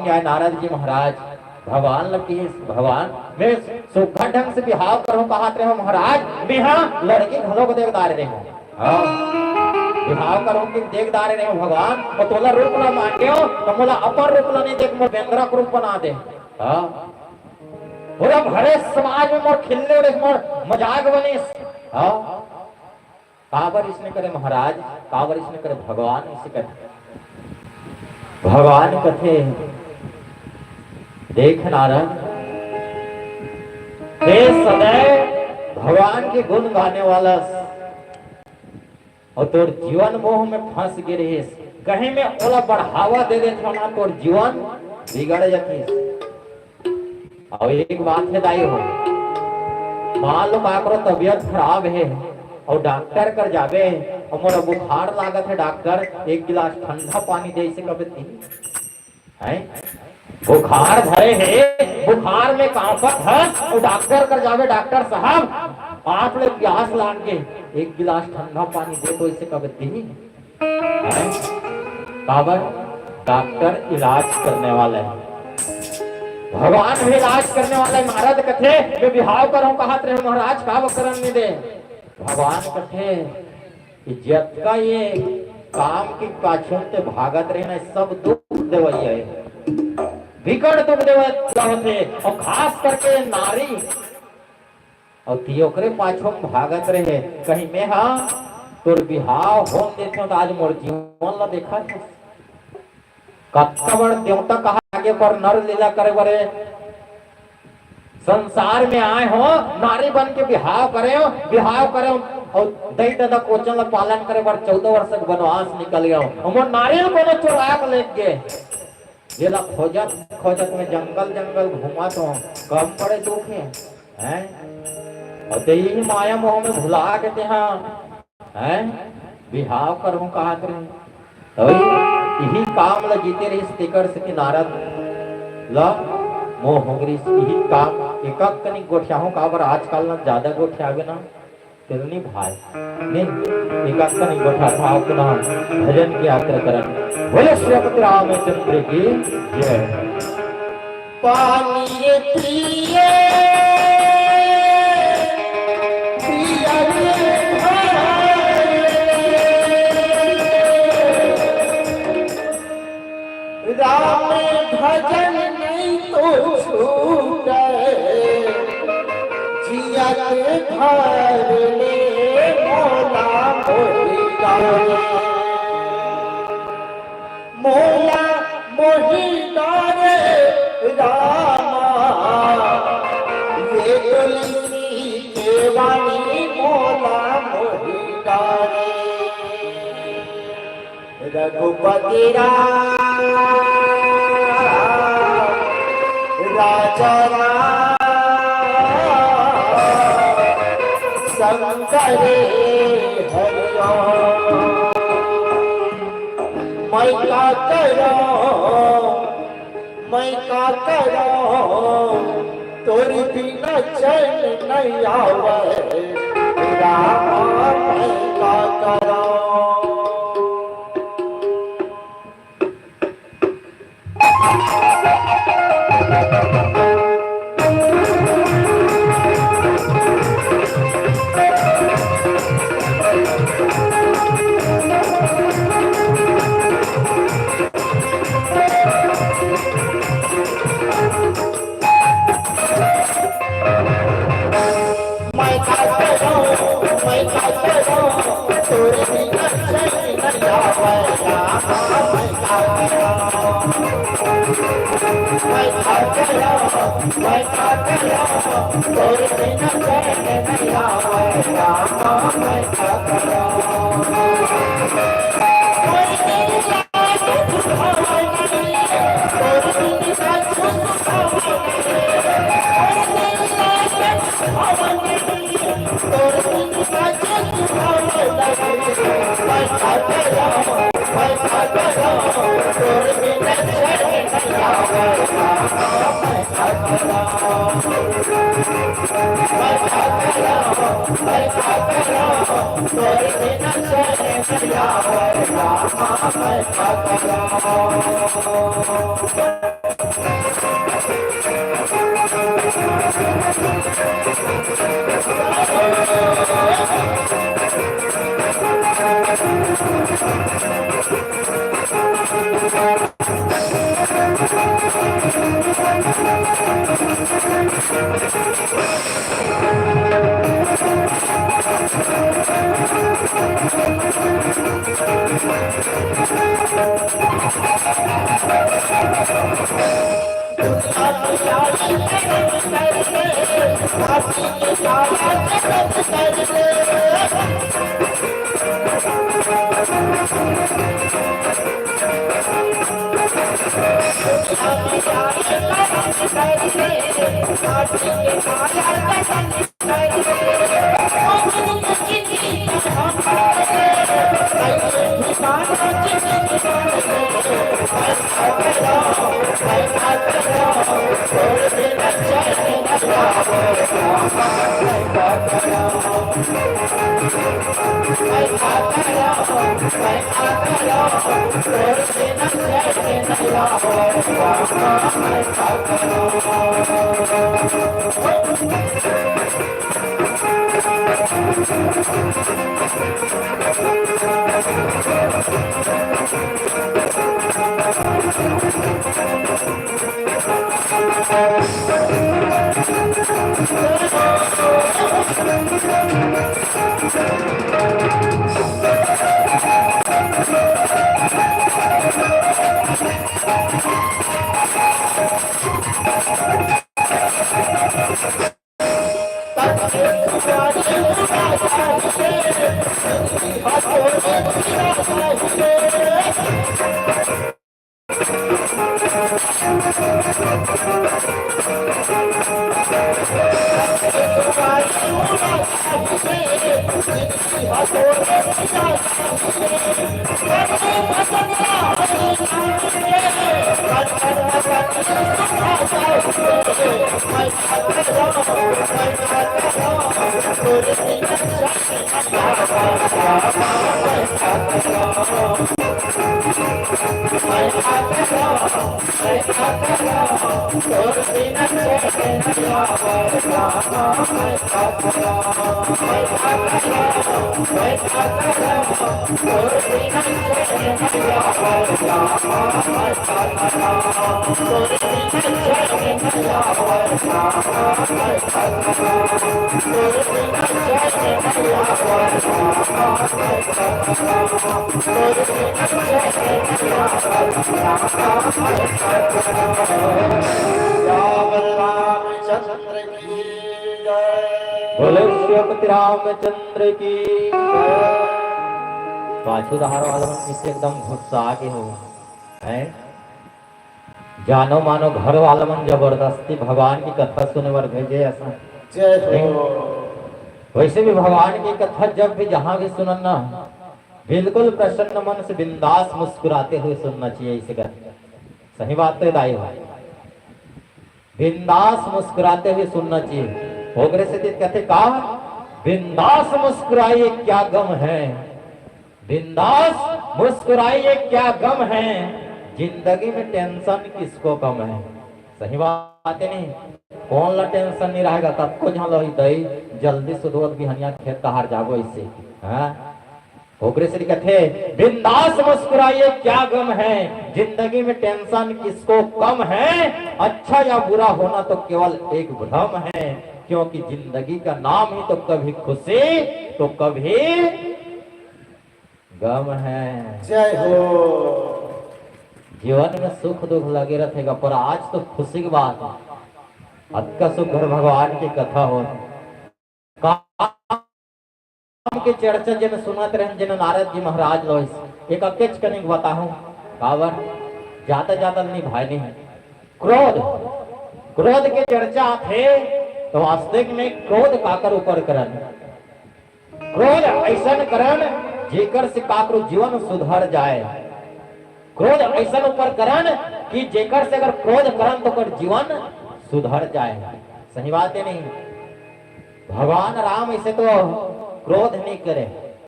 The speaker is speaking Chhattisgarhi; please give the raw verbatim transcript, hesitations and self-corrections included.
आय नारद जी महाराज, भगवान ल किहिस, "भगवान, मैं सुघर ढंग से बिहाव करहूं कहत रहेंव महाराज, मेंहा लड़की घलो को देख डारे रहेंव।" हाँ, बिहाव करहूं कि देख डारे रहेंव भगवान, अउ तोला रूप ला मांगेंव, त मोला अपन रूप ला नइ देख, मोर बेंदरा के रूप बना दे। हाँ, पूरा भरे समाज में मोर खिल्ली उड़े, मोर मजाक बनिस। हाँ, काबर इसने करे महाराज, काबर इसने करे भगवान, इसे कथे। भगवान कथे, "देख नारद, ते सदैव भगवान के गुण गाने वाला अउ तोर जीवन मोह में फंस गे रहिस, कहीं में ओला बढ़ावा दे देथव ना, तोर जीवन बिगड़ जतिस।" अउ एक बात हे दाई हो, मान लो काकरो तबीयत खराब हे अउ डॉक्टर कर जाबे अउ मोला बुखार लागत हे डॉक्टर, एक गिलास ठंडा पानी दे, इसे कबे दी? हैं? बुखार धरे हे, बुखार में कांपत हस, अउ डॉक्टर कर जाबे, "डॉक्टर साहब, आप ले प्यास लाग गे, एक गिलास ठंडा पानी दे दो," इसे कबे दी? हैं? काबर? डॉक्टर इलाज करने वाला हे, भगवान भी इलाज करने वाला हे। नारद कथे, "मैं बिहाव करहूं कहत रहेंव महाराज, काबर करन नइ दे?" भगवान कथे कि जतका ये काम के पाछू ते भागत रहे ना, सब दुख देवइया हे, बिकट दुख देवइया होथे, अउ खास करके नारी अउ ती ओकरे पाछू म भागत रहे, कहीं मेंहा तोर बिहाव होन देथंव त आज मोर जीवन ला देखत हस। कतका बड़ देवता कहा आगे पर नर लीला करे बरे संसार में आए हो, नारी बन के बिहाव करे हो, बिहाव करे हो, अउ दई ददा के वचन ला पालन करे बर चौदह वर्ष के वनवास निकल गए हो, अउ मोर नारी ल कोनो चोरा के लेग गे। जेला खोजत खोजत में जंगल जंगल घूमत हो, कम पड़े दुख हे, हैं? अउ ते इही माया मोह में भुला के तेहा, हैं? बिहाव करहूं कहत रहे। तो इही काम ल जीते रहिस, तेकर से कि नारद ल मोह हो गिस। इही काम एकक कनी गोठियाहूं, काबर आजकल न ज्यादा गोठियाबे ना। तेलनी भाई, नहीं, एकासन गोठा था अपना भजन की यात्रा करन। बोले श्रीमती रामचंद्र की जय। पानी पिए, पिया रे भाई। राम भजन नहीं तो छूटे, जिया के भर ले मोला मोहि डारे। मोला मोहि डारे रामा, ये तुलसी के वाणी मोला मोहि डारे। रघुपति राम, राजा राम, शंकर हरि राम। मैं का करूं, मैं का करूं, तोर बिना चैन नहीं आवे, रामा मैं का करूं। रामचंद्र की जय। बोलो श्रीपति रामचंद्र की जय। पाछू डहार वाला मन मिलके एकदम गुस्सा आगे हो, हैं? जानो मानो घर वाला मन जबरदस्ती भगवान की कथा सुने बर भेजे असन। जय हो। वैसे भी भगवान की कथा जब भी जहाँ भी सुनन ना, बिल्कुल प्रसन्न मन से बिंदास मुस्कुराते हुए सुनना चाहिए इसे कहते। सही बात तो दाई हो, बिंदास मुस्कुराते हुए सुनना चाहिए। ओकरे सेती कथे का, बिंदास मुस्कुराइए क्या गम है, बिंदास मुस्कुराइए क्या गम है, जिंदगी में टेंशन किसको कम है। सही बात है नहीं? कौन ला टेंशन नहीं रहेगा? तब को झन लोही दई, जल्दी सुधोत बिहनिया खेत कहार जाबो इसे। हाँ, ओकरे से कथे, बिंदास मुस्कुराइए क्या गम है, जिंदगी में टेंशन किसको कम है, अच्छा या बुरा होना तो केवल एक भ्रम है, क्योंकि जिंदगी का नाम ही तो कभी खुशी तो कभी गम है। जय हो। जीवन में सुख दुख लगे रहिथे गा, पर आज तो खुशी की बात है। अतका सुख घर भगवान की कथा हो। काम के चर्चा जेन सुनत रहेन, जेन नारद जी महाराज लोइस, एक अकेच कनिक बताहूं, काबर ज्यादा ज्यादा नहीं भाई नहीं। क्रोध, क्रोध के चर्चा आथे तो वास्तविक में क्रोध काकर ऊपर करन? क्रोध ऐसन करन जेकर से काकरो जीवन सुधर जाए। क्रोध ऐसन ऊपर करन कि जेकर से अगर क्रोध करन तो ओकर जीवन सुधर जाए। सही बात है नहीं? भगवान राम ऐसे तो क्रोध नहीं करे,